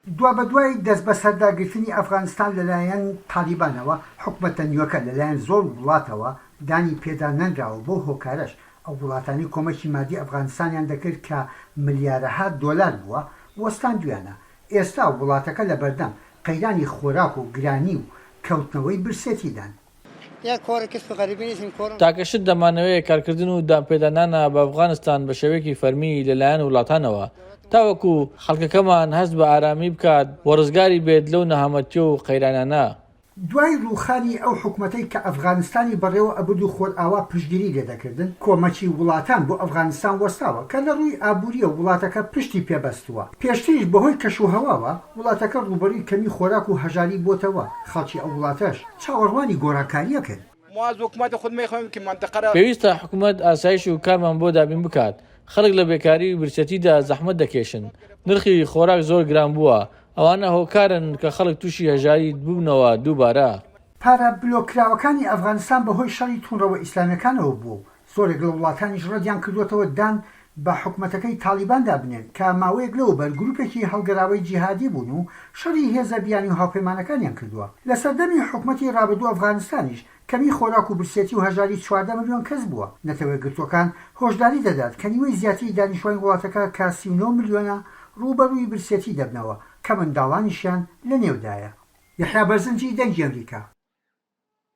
دوابەدوای دەستبەسەرداگرتنی ئەفغانستان لەلایەن تاڵیبانەوە، حکومەتە نوێکە لەلایەن زۆر وڵاتەوە دانی پێدا نەنراوە، بەو هۆکارەش ئەو وڵاتانەی کۆمەکی مادی ئەفغانستانیان دەکرد کە ملیارەها دۆلار بووە، وەستاندویانە. ئێستا وڵاتەکە لەبەردەم قەیرانی خۆراک و گرانی و کەوتنەوەی برسێتیدان. تاکە شت دەمانەوێ کارکردن و دانپێدانانە بە ئەفغانستان بە شێوەیەکی فەرمی لەلایەن وڵاتانەوە تاوەکو خەڵکەکەمان هەست بە ئارامی بکات و ڕزگاری بێت لەو نەهامەتی و قەیرانانە. دوای ڕووخانی ئەو حکومەتەی کە ئەفغانستانی بەڕێوە ئەبرد و خۆرئاوا پشتگیری لێدەکردن، کۆمەکی وڵاتان بۆ ئەفغانستان وەستاوە کە لە ڕووی ئابوورییەوە وڵاتەکە پشتی پێ بەستووە. پێشتریش بەهۆی کەشوهەواوە وڵاتەکە ڕووبەرووی کەمی خۆراک و هەژاری بۆتەوە، خەڵکی ئەو وڵاتەش چاوەڕوانی گۆڕانکارییەکن. پێویستە حکومەت ئاسایش و کارمان بۆ دابین بکات، خەڵک لە بێکاری و برسێتیدا زەحمەت دەکێشن، نرخی خۆراک زۆر گران بووە، ئەوانە هۆکارن کە خەڵک تووشی هەژاری ببنەوە دووبارە. پارە بلۆککراوەکانی ئەفغانستان بەهۆی شەڕی توندڕەوە ئیسلامییەکانەوە بووە و زۆرێک لە وڵاتانیش ڕەتیان کردووەتەوە دان بە حکومەتەکەی تاڵیباندا بنێن کە ماوەیەک لەوەوبەر گروپێکی هەڵگەراوەی جیهادی بوون و شەڕی هێزە بیانی و هاوپەیمانەکانیان کردووە. لە سەردەمی حکومەتی ڕابردوو ئەفغانستانیش کەمی خۆراک و برسێتی و هەژاری 14 ملیۆن کەس بووە. نەتەوەیەکگرتووەکان هۆشداری دەدات کە نیوەی زیاتری دانیشتوانی وڵاتەکە کە 39 ملیۆنە ڕووبەڕووی برسێتی دەبنەوە کە منداڵانیشیان لەنێودایە. یەحیا بەرزنجی، دەنگی ئەمریکا.